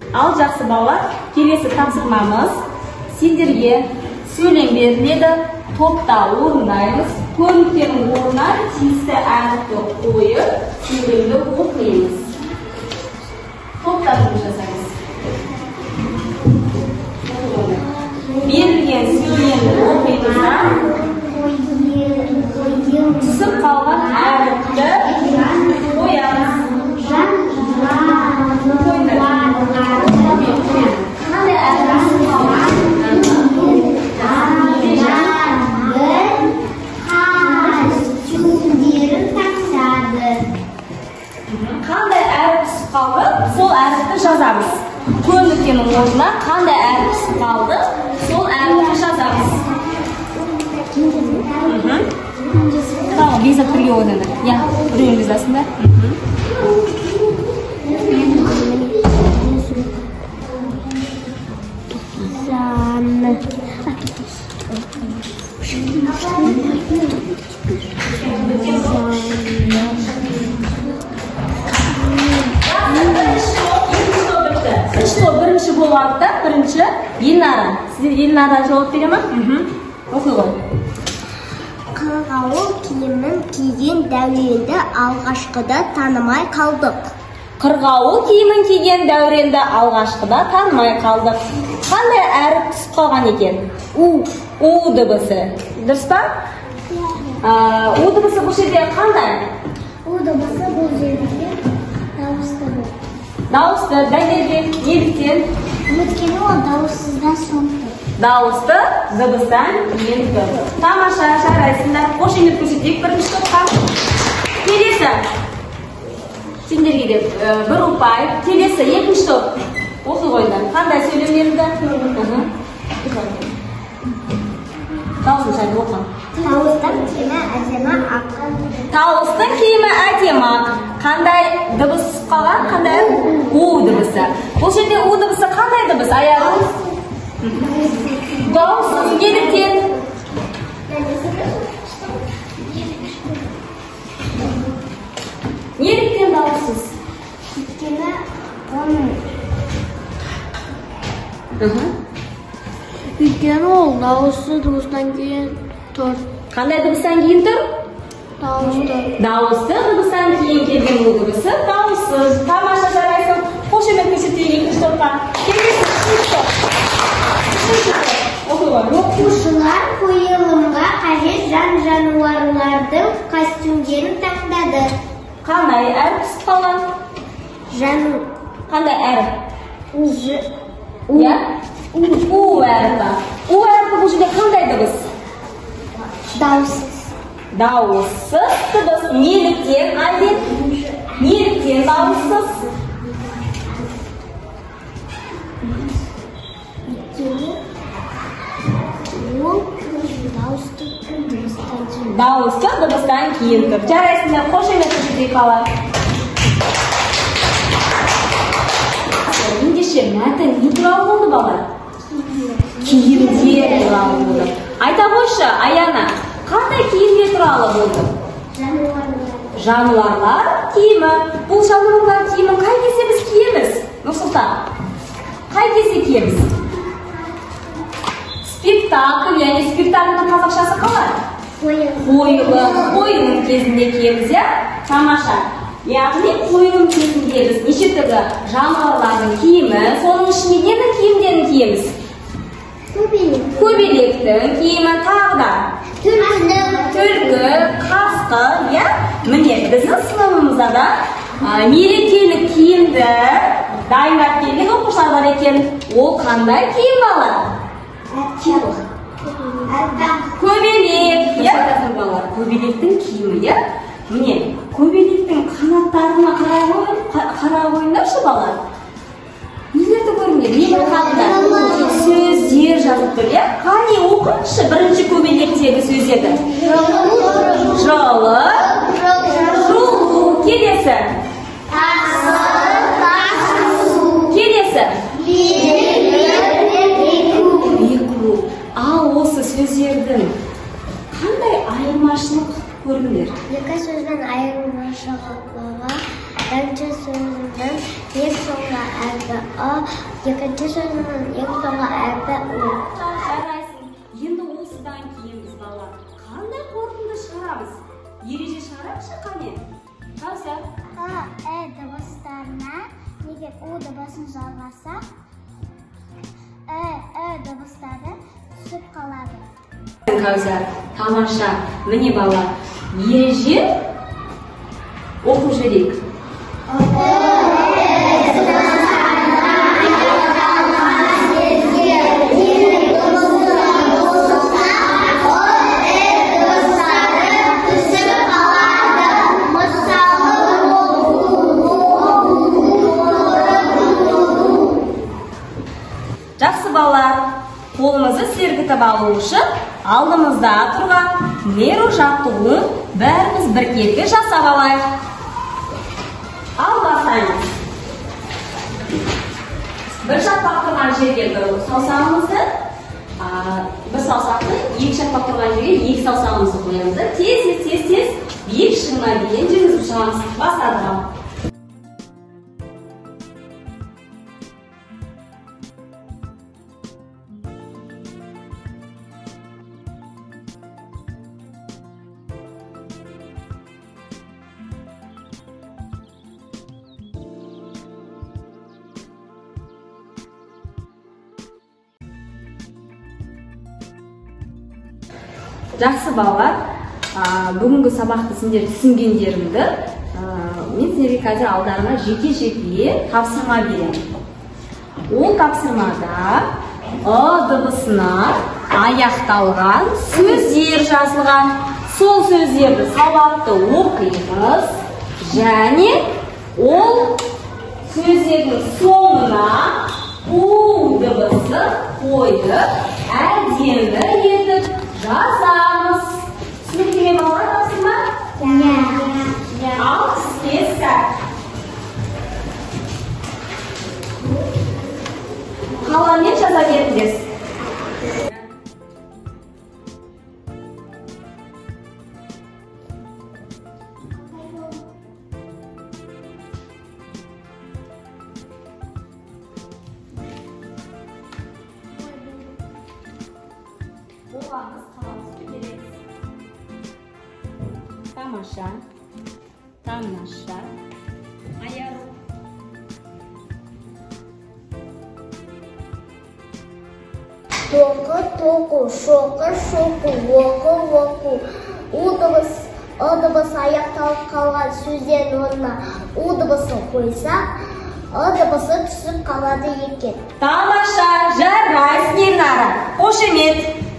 Ал жақсы балалар, келесі тапсырмамыз сендерге сөйлем беріледі, топта орындаймыз. Көрнектердің орнына тиісті әріпті қойып, сөйлемді оқимыз. Топта жұмыс жасаймыз. Берілген сөйлемді оқимыз да, түсіп қалған әріпті қоямыз. Қандай әріп түсіп қалған? Қандай әріп түсіп қалды, сол әріпті жазамыз. Көрнекенің орнына қандай әріп түсіп қалды, сол әріпті жазамыз. Tamam, Beyzat бірге ойнаңдар. Иә, біреуін жазасыңдар. Бірінші топ бірінші болады да, бірінші Елнара. Сіздер Елнара жауап бере ма? Оқи ғой. Қырғауыл киімін киген Дәуренді алғашқыда танымай қалдық. Қырғауыл киімін киген Дәуренді алғашқыда танымай қалдық. Қандай әріп түсіп қалған екен? У. У дыбысы. Дұрыс па? У дыбысы бұл жерде қандай? У дыбысы бұл жерде дауысты. Дауысты, дәлелдеп, неліктен? Өйткені ол дауыссыздан соң тұр. Дауысты дыбыстан кейін тұр. Тамаша, жарайсыңдар. Қошемет көрсетейік бірінші топқа. Келесі. Сендерге де бір ұпай. Келесі, екінші топ. Оқи қойыңдар. Қандай сөйлем берілді? Дауысын сәл оқы. Тауыстың киімі әдемі ақ. Тауыстың киімі әдемі ақ. Қандай дыбыс түсіп қалған? Қандай? У дыбысы. Бұл жерде у дыбысы қандай дыбыс? Аяғы? Дауыссыз. Неліктен? Неліктен дауыссыз? Өйткені оның Өйткені ол дауысты дыбыстан кейін тұр. Қандай дыбыстан кейін тұр? Дауысты. Дауысты дыбыстан кейін келген у дыбысы дауыссыз. Тамаша, жарайсың. Қошемет көрсетейік екінші топқа. Келесі үшінші топ. Үшінші топ. Оқи ғой. Оқушылар қойылымға қажет жан-жануарлардың костюмдерін таңдады. Қандай әріп түсіп қалған? Жан. Қандай әріп? У. Иә? У әріпі. У әріпі бұл жерде қандай дыбыс? Дауыссыз. Дауыссыз дыбыс. Неліктен, Айзек? Неліктен дауыссыз? Өйткені ол дауысты дыбыстан кейін. Дауысты дыбыстан кейін тұр. Жарайсыңдар, қошемет көрсетейік балалар. Ендеше мәтін не туралы болды балалар? Киімдер туралы болды. Айта қойшы, Аяна, қандай киімдер туралы болды? Жануарлар. Жануарлар киімі. Бұл жануарлар киімін қай кезде біз киеміз? Нұрсұлтан, қай кезде киеміз? Спектакль, яғни спектакльдің қазақшасы қалай? Қойылым. Қойылым кезінде киеміз, иә? Тамаша. Яғни қойылым кезінде біз неше түрлі жануарлардың киімі, соның ішінде ненің киімдерін киеміз? Көбелек. Көбелектің киімі, тағы да. Түлкі. Түлкі, қасқыр, иә? Міне, біздің сыныбымызда да мерекелік киімді дайындап келген оқушылар бар екен. Ол қандай киім балалар? Көбелек, иә? Балалар, көбелектің киімі, иә? Міне, көбелектің қанаттарына қарай қойыңдаршы балалар. Нелерді көріңдер? Нелер қалды? Сөздер жазып тұр, иә? Қане, оқыңызшы бірінші көбелектегі сөздерді. Жылы, жылу. Келесі. Келесі. Беку. Ал осы сөздердің қандай айырмашылық көріңдер? Екі сөздің айырмашылығы Бірінші сөзінің ең соңғы әрпі Ы, екінші сөзінің ең соңғы әрпі У. Жарайсың. Енді осыдан кейін біз балалар қандай қорытынды шығарамыз? Ереже шығарайықшы қане. Кәусар. Ы, Э дыбыстарына егер У дыбысын жалғасақ, Э, Э дыбыстары түсіп қалады. Кәусар, тамаша. Міне балалар, ереже оқып жіберейік. Жақсы балалар, қолымызды сергітіп алу үшін алдымызда тұрған Меру жаттығуын бәріміз біркелкі жасап алайық. Ал бастаймыз. Бір шаппақ тұрған жерге бір саусағымызды, бір саусақты, екі шаппақ тұрған жерге екі саусағымызды қоямыз да, тез, тез, тез, тез биік шыңына дейін жүргізіп шығамыз. Бастадық. Жақсы балалар, бүгінгі сабақты сендер түсінгендеріңді, мен сендерге қазір алдарыңа жеке-жеке тапсырма беремін. Ол тапсырмада Ы дыбысына аяқталған сөздер жазылған. Сол сөздерді сауатты оқимыз және ол сөздердің соңына У дыбысы қойып, әдемі етіп жазамыз. Түсінікті ме балалар тапсырма? Иә. Ал іске сәт. Қаламмен жаза беріңдер. Болғанымыз қаламызды көтереміз. Тамаша, тамаша, аяру. Тоқы, тоқу, шоқы, шоқу, оқы, оқу. У дыбыс, Ы дыбысы аяқталып қалған сөздердің орнына У дыбысын қойсақ, Ы дыбысы түсіп қалады екен. Тамаша, жарайсың, Ернара. Қошемет.